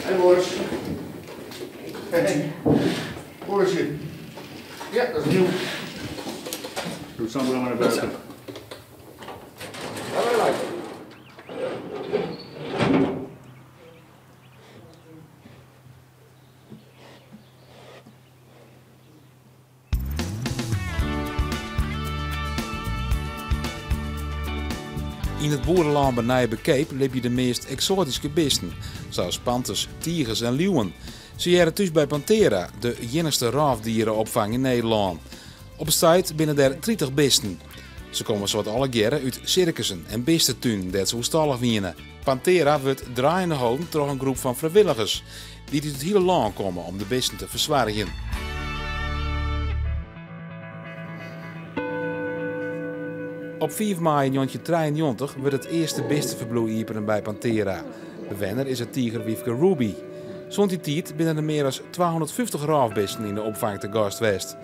Hey Boris. Hey. Borisje. Ja, dat is nieuw. Doe Sandra maar naar buiten. Yn it boerelân by Nijeberkeap libje de meast eksoatyske bisten, sa as panters, tigers en liuwen. Se hearre thús by Pantera, de iennichste rôfdiereopfang yn Nederlân. Op it stuit binne der 30 bisten. Se komme sawat allegearre út sirkussen en bistetunen dêr't se oerstallich wiene. Pantera wurdt draaiende holden troch in groep fan frijwilligers dy't út it hiele lân komme om de bisten te fersoargjen. Op 5 maaie 1993 wurdt it earste bisteferbliuw iepene by Pantera. Bewenner is it tigerwyfke Ruby. Sûnt dy tiid binne der mear as 250 rôfbisten yn de opfang te gast west.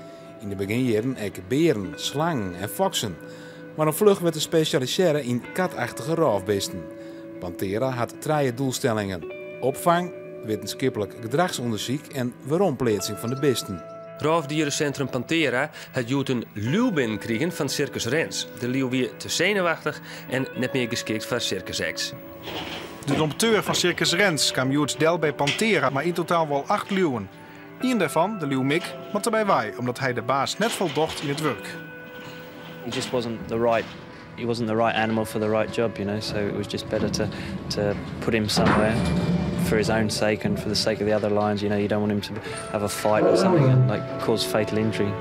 Yn de begjinjierren ek bearen, slangen en foksen. Mar al fluch wurdt der spesjalisearre yn katachtige rôfbisten. Pantera hat trije doelstellingen, opfang, wittenskiplik gedrachsûndersyk en werompleatsing fan de bisten. Rôfdieresintrum Pantera hat hjoed in liuw binnen krigen fan Sirkus Rens. De liuw wie te senuwachtich en net mear geskikt foar sirkusacts. De dompteur fan Sirkus Rens kaam hjoed del by Pantera mei yn totaal wol 8 liuwen. Ien dêrfan, de liuw Mick, moat derby wei omdat hy de baas net foldocht yn it wurk. He just wasn't the right he wasn't the right animal for the right job, you know, so it was just better to to put him somewhere for his own sake and for the sake of the other lions, you know, you don't want him to have a fight or something and like cause fatal injury.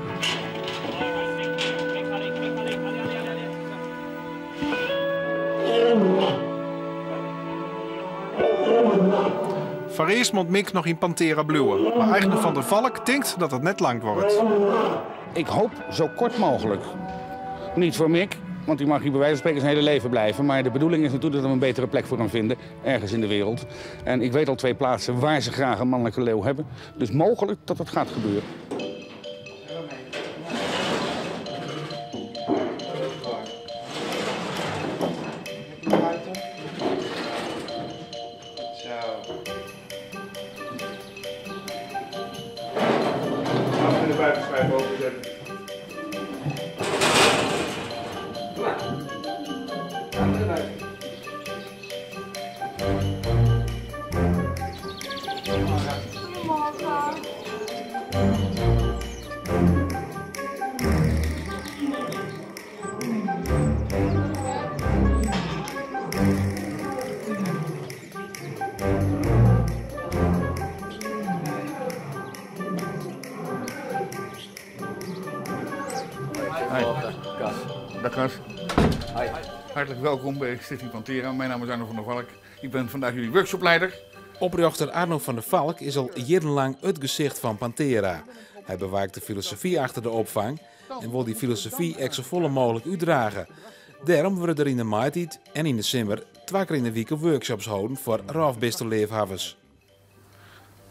Foarearst moat Mick noch yn Pantera bliuwe, mar eigner Van der Valk tinkt dat dat net lang duorret. Ik hoop zo kort mogelijk. Niet voor Mick, want die mag hier bij wijze van spreken zijn hele leven blijven. Maar de bedoeling is natuurlijk dat we een betere plek voor hem vinden, ergens in de wereld. En ik weet al twee plaatsen waar ze graag een mannelijke leeuw hebben. Dus mogelijk dat dat gaat gebeuren. Dag Gast. Hartelijk welkom bij Stichting Pantera. Mijn naam is Arno van der Valk. Ik ben vandaag jullie workshopleider. Oprjochter Arno van der Valk is al jierrenlang it gesicht fan Pantera. Hy bewaakt de filosofy achter de opfang en wol dy filosofy ek safolle mooglik útdrage. Dêrom wurde der yn de maitiid en yn de simmer twa kear yn de wike workshops holden foar rôfbisteleafhawwers.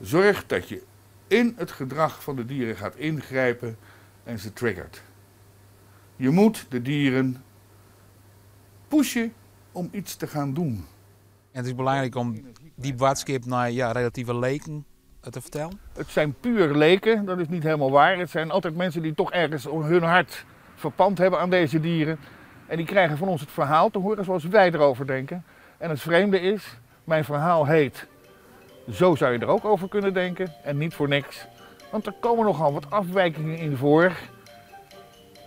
Zorg dat je in het gedrag van de dieren gaat ingrijpen en ze triggert. Je moet de dieren pushen om iets te gaan doen. En it is belangryk om dy boadskip nei ja, relative leken te fertellen? Het zijn puur leken, dat is niet helemaal waar. Het zijn altijd mensen die toch ergens hun hart verpand hebben aan deze dieren. En die krijgen van ons het verhaal te horen zoals wij erover denken. En het vreemde is, mijn verhaal heet Zo zou je er ook over kunnen denken en niet voor niks. Want er komen nogal wat afwijkingen in voor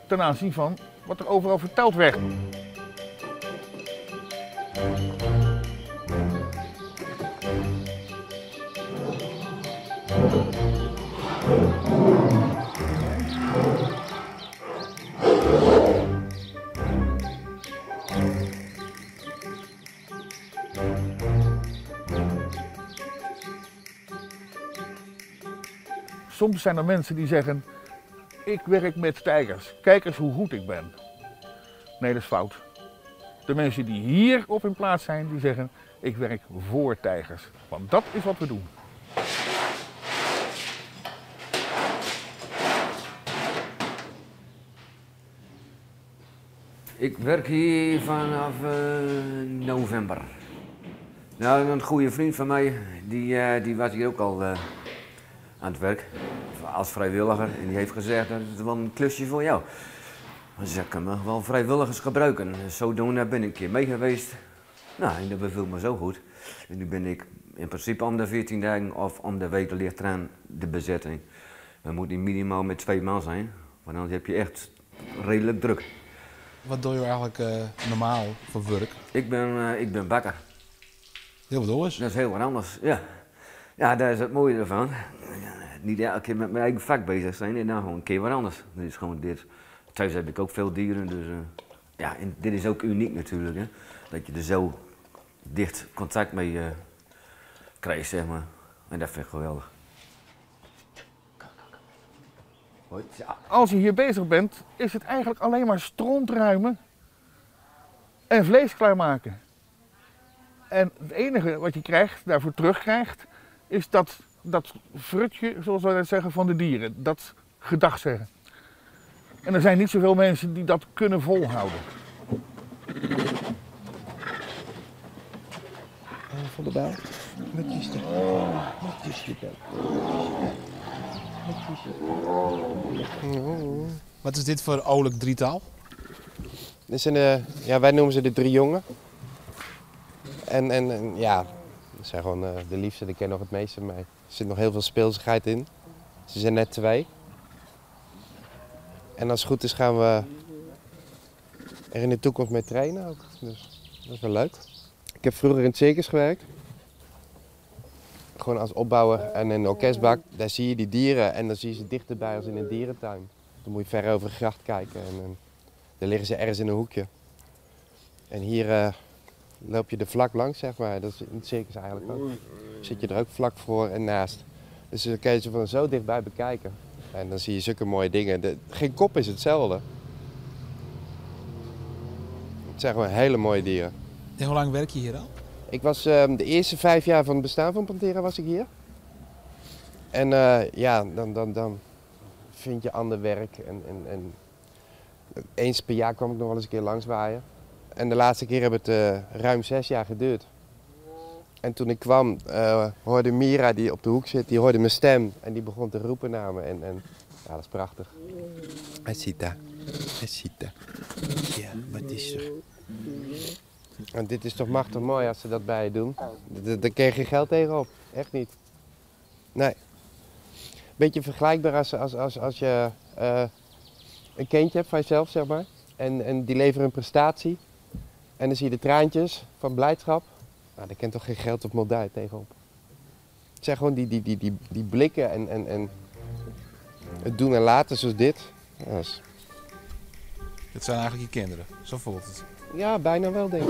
ten aanzien van wat er overal verteld werd. Soms zijn er mensen die zeggen, ik werk met tijgers, kijk eens hoe goed ik ben. Nee, dat is fout. De mensen die hier op hun plaats zijn, die zeggen, ik werk voor tijgers. Want dat is wat we doen. Ik werk hier vanaf november. Nou, een goede vriend van mij, die, die was hier ook al aan het werk, als vrijwilliger. En die heeft gezegd, dat is wel een klusje voor jou. Dus ik kan wel vrijwilligers gebruiken. Zodoende ben ik een keer mee geweest. Nou, en dat beviel me zo goed. En nu ben ik in principe om de 14 dagen of om de week ligt eraan de bezetting. We moeten minimaal met 2 man zijn, want anders heb je echt redelijk druk. Wat doe je eigenlijk normaal voor werk? Ik ben bakker. Heel wat anders? Dat is heel wat anders, ja. Ja, daar is het mooie ervan. Niet elke keer met mijn eigen vak bezig zijn en dan gewoon een keer wat anders. Dit is gewoon dit. Thuis heb ik ook veel dieren, dus ja, en dit is ook uniek natuurlijk, hè. Dat je er zo dicht contact mee krijgt. En dat vind ik geweldig. Als je hier bezig bent, is het eigenlijk alleen maar stront ruimen en vlees klaarmaken. En het enige wat je daarvoor terugkrijgt, is dat frutje, zoals wij dat zeggen, van de dieren. Dat gedag zeggen. En er zijn niet zoveel mensen die dat kunnen volhouden. Van de bel. Wat is er? Wat is je bel? Wat is je? Wat is dit voor olijk drietal? Dit zijn de, ja, wij noemen ze de 3 jongen. En dat zijn gewoon de liefste, die kennen nog het meeste mee. Er zit nog heel veel speelsigheid in. Ze zijn net 2. En als het goed is gaan we er in de toekomst mee trainen ook. Dus dat is wel leuk. Ik heb vroeger in het circus gewerkt. Gewoon als opbouwer en in een orkestbak. Daar zie je die dieren en dan zie je ze dichterbij als in een dierentuin. Dan moet je ver over de gracht kijken en dan liggen ze ergens in een hoekje. En hier loop je er vlak langs. Dat is in het circus eigenlijk ook. Zit je er ook vlak voor en naast. Dus dan kan je ze van zo dichtbij bekijken. En dan zie je zulke mooie dingen. Geen kop is hetzelfde. Het zijn gewoon hele mooie dieren. En hoe lang werk je hier al? Ik was de eerste 5 jaar van het bestaan van Pantera was ik hier. En dan vind je ander werk. En eens per jaar kwam ik nog wel eens een keer langs waaien. En de laatste keer heb het ruim 6 jaar geduurd. En toen ik kwam, hoorde Mira, die op de hoek zit, die hoorde mijn stem. En die begon te roepen naar me. Dat is prachtig. Asita, Asita. Ja, wat is er? En dit is toch machtig mooi als ze dat bij je doen. Daar krijg je geld tegenop. Echt niet. Nee. Beetje vergelijkbaar als je een kindje hebt van jezelf. En die leveren een prestatie. En dan zie je de traantjes van blijdschap. Daar kent toch geen geld op Moldij tegenop. Het zijn gewoon die blikken en het doen en laten zoals dit. Ja, dat is Het zijn eigenlijk je kinderen, zo voelt het. Ja, bijna wel denk ik.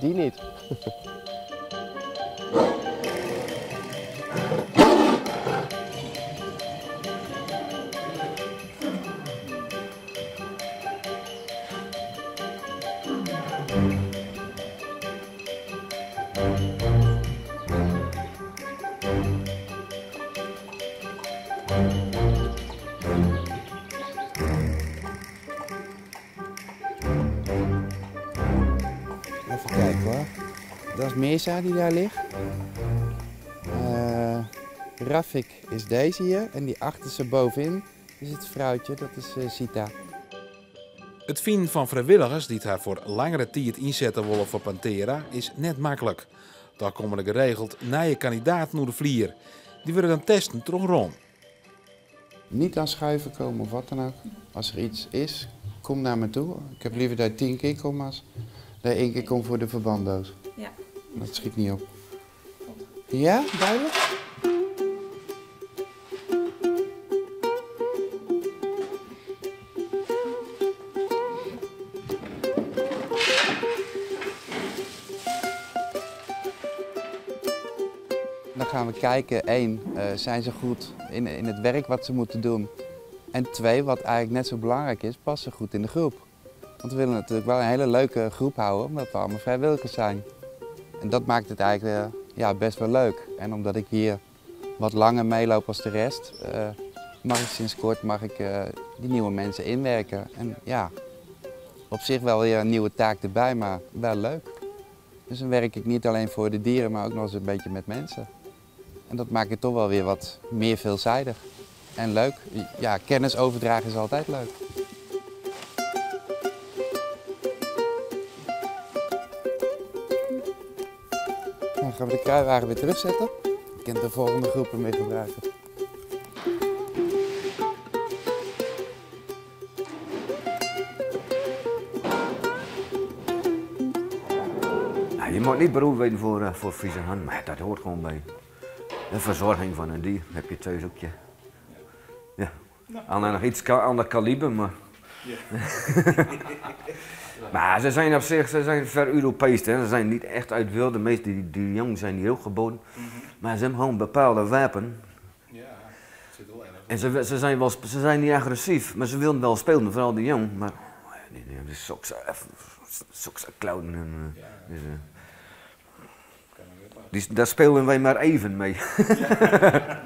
Die niet. Even kijken hoor. Dat is Mirza die daar ligt. Rafik is deze hier en die achterste bovenin is het vrouwtje, dat is Sita. Het vinden van vrijwilligers die het haar voor langere tijd inzetten willen voor Pantera is net makkelijk. Daar komen er geregeld nieuwe kandidaten naar de vlier. Die worden dan testen terug rond. Niet aan schuiven komen of wat dan ook. Als er iets is, kom naar me toe. Ik heb liever dat je 10 keer komt als dat je 1 keer komt voor de verbanddoos. Dat schiet niet op. Ja, duidelijk? Dan gaan we kijken, 1, zijn ze goed in het werk wat ze moeten doen? En 2, wat eigenlijk net zo belangrijk is, passen ze goed in de groep. Want we willen natuurlijk wel een hele leuke groep houden, omdat we allemaal vrijwilligers zijn. En dat maakt het eigenlijk best wel leuk. En omdat ik hier wat langer meeloop als de rest, mag ik sinds kort die nieuwe mensen inwerken. En op zich wel weer een nieuwe taak erbij, maar wel leuk. Dus dan werk ik niet alleen voor de dieren, maar ook nog eens een beetje met mensen. En dat maakt het toch wel weer wat meer veelzijdig. En leuk. Ja, kennis overdragen is altijd leuk. Dan gaan we de kruiwagen weer terugzetten. Je kunt de volgende groep ermee gebruiken. Nou, je moet niet beroerd weten voor vieze handen, maar dat hoort gewoon bij de verzorging van een dier. Heb je thuis ook je. Ja. Alleen nog iets ander kaliber, maar. Ja. Maar ze zijn op zich, ze zijn ver-Europees, hè. Ze zijn niet echt uit wilde. De meeste die jong zijn hier ook geboren. Maar ze hebben gewoon bepaalde wapen. Ja, het zit wel erg. En ze zijn niet agressief, maar ze willen wel spelen, vooral die jong. Maar die zulke klauwen. En, Ja. Dus, daar spelen wij maar even mee. Ja.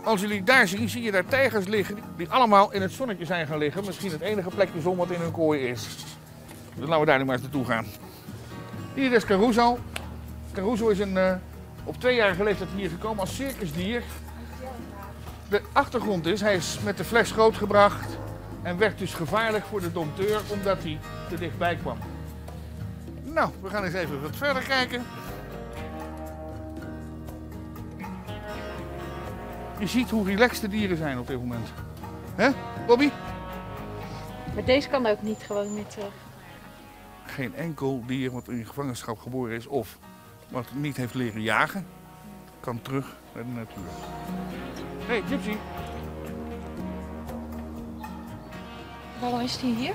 Als jullie daar zien, zie je daar tijgers liggen die allemaal in het zonnetje zijn gaan liggen. Misschien het enige plekje zon wat in hun kooi is. Dus laten we daar nu maar eens naartoe gaan. Hier is Caruso. Caruso is op 2-jarige leeftijd hier gekomen als circusdier. De achtergrond is, hij is met de fles grootgebracht en werd dus gevaarlijk voor de dompteur omdat hij te dichtbij kwam. Nou, we gaan eens even wat verder kijken. Je ziet hoe relaxed de dieren zijn op dit moment. Hè, Bobby? Maar deze kan ook niet gewoon meer terug. Geen enkel dier wat in gevangenschap geboren is of wat niet heeft leren jagen, kan terug naar de natuur. Hey, Gypsy. Waarom is die hier?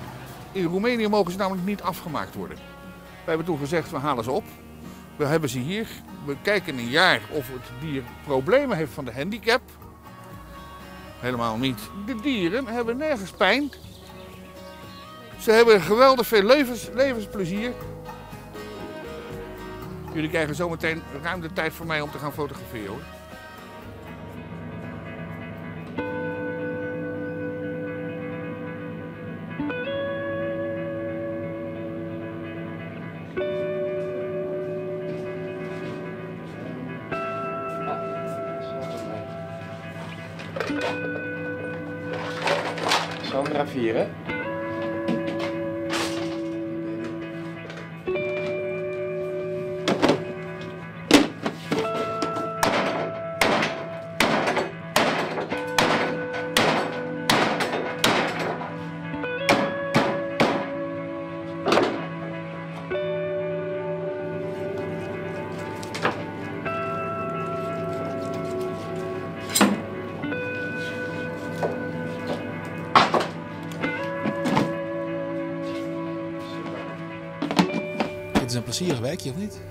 In Roemenië mogen ze namelijk niet afgemaakt worden. Wij hebben toen gezegd, we halen ze op. We hebben ze hier. We kijken een jaar of het dier problemen heeft van de handicap. Helemaal niet. De dieren hebben nergens pijn. Ze hebben geweldig veel levensplezier. Jullie krijgen zometeen ruim de tijd voor mij om te gaan fotograferen, hoor. Sandra 4, hè? Dit is een plezierig werkje, of niet?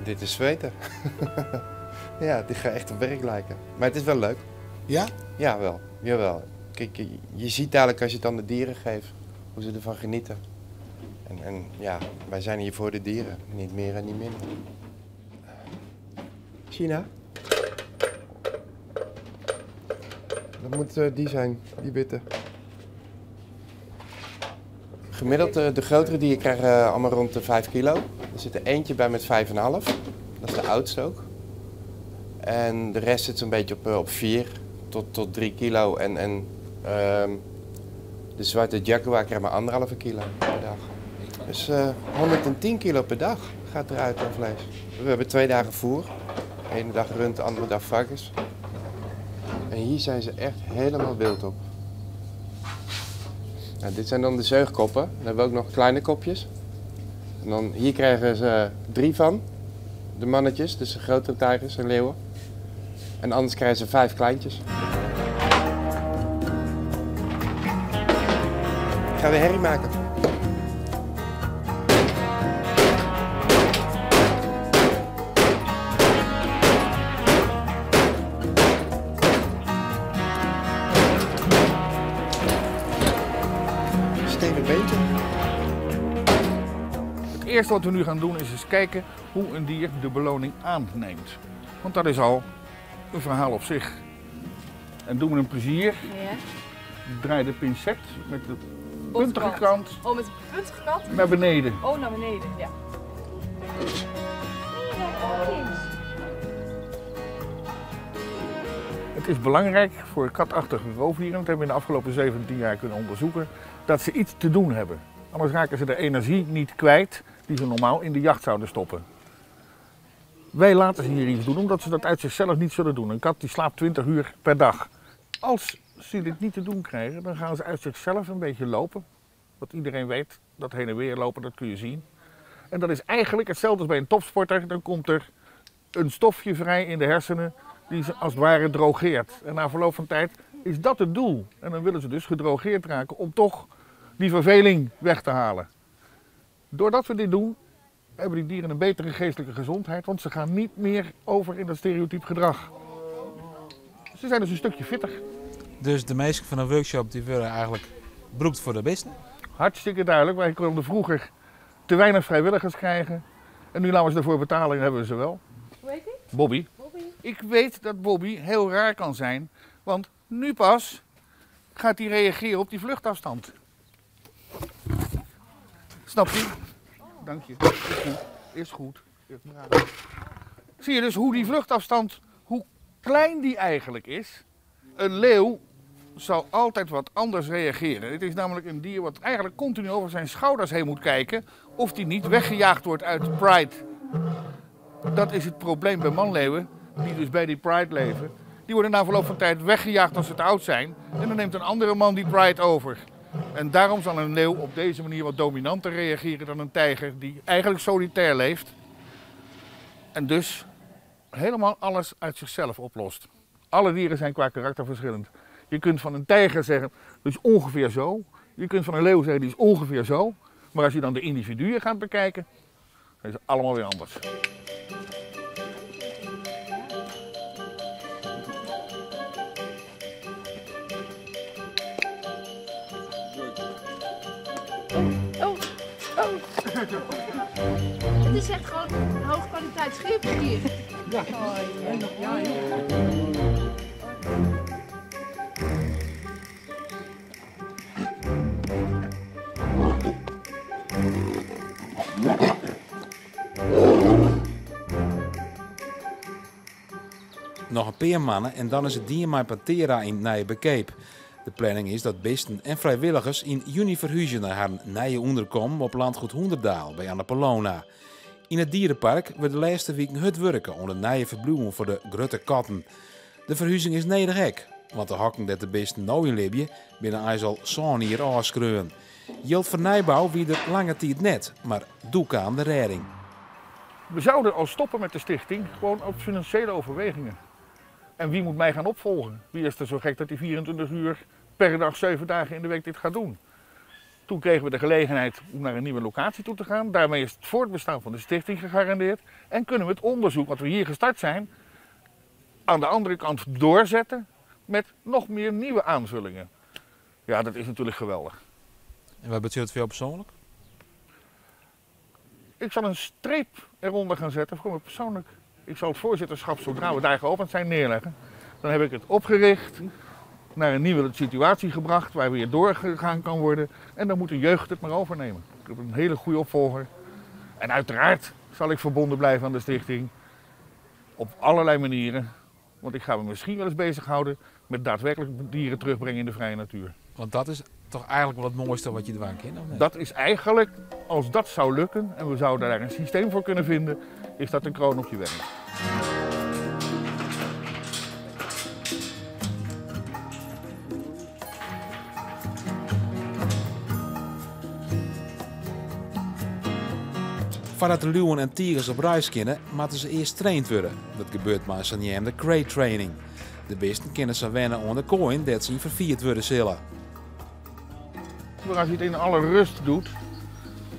Dit is zweten. Ja, dit gaat echt op werk lijken. Maar het is wel leuk. Ja? Ja, wel. Jawel. Kijk, je ziet dadelijk als je het aan de dieren geeft, hoe ze ervan genieten. En ja, wij zijn hier voor de dieren. Niet meer en niet minder. China? Dat moet die zijn, die witte. Gemiddeld, de grotere dieren krijgen allemaal rond de 5 kilo. Er zit er eentje bij met 5,5. Dat is de oudste ook. En de rest zit zo'n beetje op 4 tot 3 kilo. En de zwarte jaguar krijgt maar 1,5 kilo per dag. Dus 110 kilo per dag gaat eruit aan vlees. We hebben 2 dagen voer. De ene dag rund, de andere dag varkens. En hier zijn ze echt helemaal wild op. Nou, dit zijn dan de zeugkoppen. Dan hebben we ook nog kleine kopjes. En dan, hier krijgen ze 3 van. De mannetjes, dus de grotere tijgers en leeuwen. En anders krijgen ze 5 kleintjes. Ik ga weer herrie maken. Het eerste wat we nu gaan doen is eens kijken hoe een dier de beloning aanneemt. Want dat is al een verhaal op zich. En doe me een plezier. Ja. Draai de pincet met de puntige kant Oh, met de puntige kant? naar beneden. Oh, naar beneden, ja. Het is belangrijk voor katachtige roofdieren, dat hebben we in de afgelopen 17 jaar kunnen onderzoeken, dat ze iets te doen hebben. Anders raken ze de energie niet kwijt die ze normaal in de jacht zouden stoppen. Wij laten ze hier iets doen omdat ze dat uit zichzelf niet zullen doen. Een kat die slaapt 20 uur per dag. Als ze dit niet te doen krijgen, dan gaan ze uit zichzelf een beetje lopen. Wat iedereen weet, dat heen en weer lopen, dat kun je zien. En dat is eigenlijk hetzelfde als bij een topsporter. Dan komt er een stofje vrij in de hersenen die ze als het ware drogeert. En na verloop van tijd is dat het doel. En dan willen ze dus gedrogeerd raken om toch die verveling weg te halen. Doordat we dit doen, hebben die dieren een betere geestelijke gezondheid, want ze gaan niet meer over in dat stereotyp gedrag. Ze zijn dus een stukje fitter. Dus de meesten van de workshop die worden eigenlijk beroemd voor de beesten? Hartstikke duidelijk. Wij konden vroeger te weinig vrijwilligers krijgen. En nu laten we ze ervoor betalen en hebben we ze wel. Hoe heet die? Bobby. Bobby. Ik weet dat Bobby heel raar kan zijn, want nu pas gaat hij reageren op die vluchtafstand. Snap je? Dank je. Is goed. Is goed. Is braaf. Zie je dus hoe die vluchtafstand, hoe klein die eigenlijk is? Een leeuw zal altijd wat anders reageren. Het is namelijk een dier wat eigenlijk continu over zijn schouders heen moet kijken of die niet weggejaagd wordt uit pride. Dat is het probleem bij manleeuwen, die dus bij die pride leven. Die worden na verloop van tijd weggejaagd als ze te oud zijn. En dan neemt een andere man die pride over. En daarom zal een leeuw op deze manier wat dominanter reageren dan een tijger die eigenlijk solitair leeft. En dus helemaal alles uit zichzelf oplost. Alle dieren zijn qua karakter verschillend. Je kunt van een tijger zeggen, dat is ongeveer zo. Je kunt van een leeuw zeggen, die is ongeveer zo. Maar als je dan de individuen gaat bekijken, dan is het allemaal weer anders. Oh, oh. Het is echt gewoon een hoog kwaliteit schip hier. Ja. Oh, ja. Noch in pear mannen en dan is it dien mei Pantera yn Nijeberkeap. De planning is dat bisten en frijwilligers yn juny ferhúzje nei harren nije ûnderkommen op landgoed Hoenderdaal by Anna Paulowna. Yn it dierepark wurdt de lêste wiken hurd wurke oan de nije ferbliuwen foar de grutte katten. De ferhuzing is nedich ek, want de hokken dêr't de bisten no yn libje binne eins al 7 jier ôfskreaun. Jild foar nijbou wie der lange tiid net, mar doe kaam de rêding. We zouden al stoppen met de stichting, gewoon op financiële overwegingen. En wie moet mij gaan opvolgen? Wie is er zo gek dat hij 24 uur per dag, 7 dagen in de week dit gaat doen? Toen kregen we de gelegenheid om naar een nieuwe locatie toe te gaan. Daarmee is het voortbestaan van de stichting gegarandeerd. En kunnen we het onderzoek wat we hier gestart zijn, aan de andere kant doorzetten met nog meer nieuwe aanvullingen. Ja, dat is natuurlijk geweldig. En wat betekent het voor jou persoonlijk? Ik zal een streep eronder gaan zetten voor me persoonlijk. Ik zal het voorzitterschap, zodra we daar geopend zijn, neerleggen. Dan heb ik het opgericht, naar een nieuwe situatie gebracht waar weer doorgegaan kan worden. En dan moet de jeugd het maar overnemen. Ik heb een hele goede opvolger. En uiteraard zal ik verbonden blijven aan de stichting. Op allerlei manieren. Want ik ga me misschien wel eens bezighouden met daadwerkelijk dieren terugbrengen in de vrije natuur. Want dat is toch eigenlijk wel het mooiste wat je eraan kent, of niet? Dat is eigenlijk, als dat zou lukken en we zouden daar een systeem voor kunnen vinden, is dat een kroon op je werk. Voordat de leeuwen en tigers op reis kunnen, moeten ze eerst traind worden. Dat gebeurt met een zogenaamde crate training. De beesten kunnen ze wennen aan de kooi dat ze vervierd worden zullen. Maar als hij het in alle rust doet,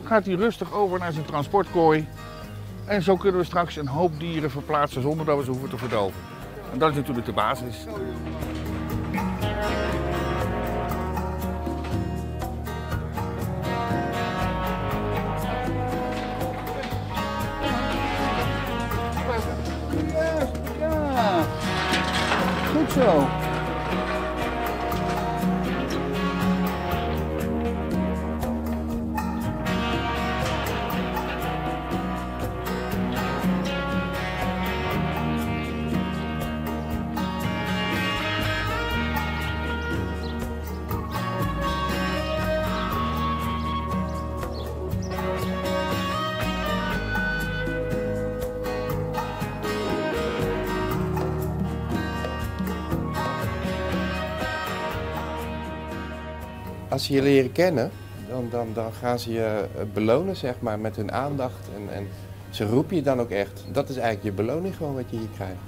gaat hij rustig over naar zijn transportkooi. En zo kunnen we straks een hoop dieren verplaatsen zonder dat we ze hoeven te verdoven. En dat is natuurlijk de basis. Goed zo. Als ze je leren kennen, dan gaan ze je belonen, zeg maar, met hun aandacht. En ze roepen je dan ook echt. Dat is eigenlijk je beloning gewoon wat je hier krijgt.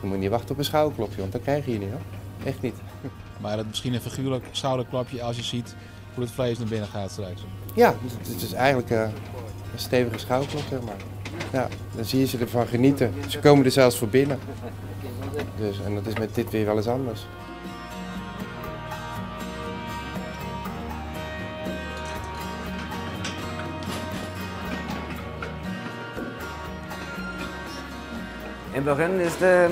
Je moet niet wachten op een schouderklopje, want dat krijg je hier niet, hoor. Echt niet. Maar het is misschien een figuurlijk schouderklapje als je ziet hoe het vlees naar binnen gaat straks. Ja, het is eigenlijk een stevige schouderklop, zeg maar. Ja, dan zie je ze ervan genieten. Ze komen er zelfs voor binnen. Dus, en dat is met dit weer wel eens anders. In het begin is het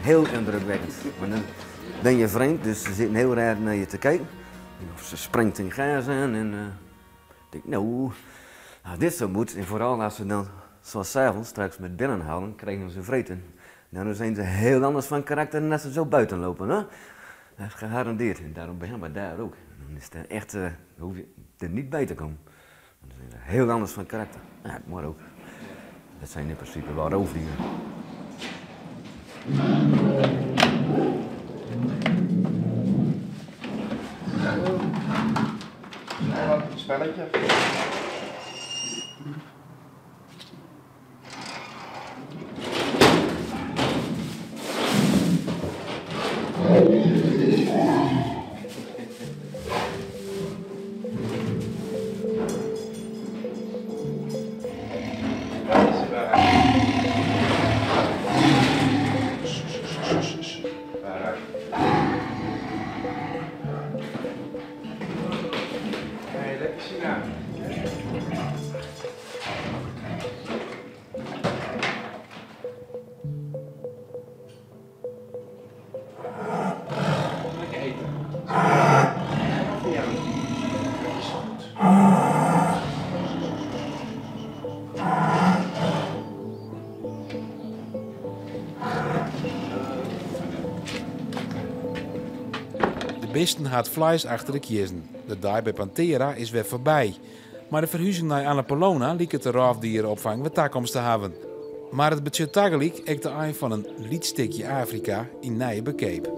heel indrukwekkend. Want dan ben je vreemd, dus ze zitten heel raar naar je te kijken. Of ze springt in gaas aan en ik denk, nou, als dit zo moet. En vooral als ze dan, zoals 's avonds, straks met binnenhalen, krijgen ze vreten. Nou, dan zijn ze heel anders van karakter dan als ze zo buiten lopen, hè? Dat is gegarandeerd. En daarom ben je daar ook. Dan is het echt, dan hoef je er niet bij te komen. Dan zijn ze heel anders van karakter. Ja, maar ook. Dat zijn in principe wel roofdieren. Een spelletje. De bisten had vlees achter de kiezen. De dag bij Pantera is weer voorbij. Maar de verhuizing naar Annapolona liep het de roofdierenopvang wat toekomst te hebben. Maar het budget tegelijk echt de eind van een lietstukje Afrika in Nijenbekeep.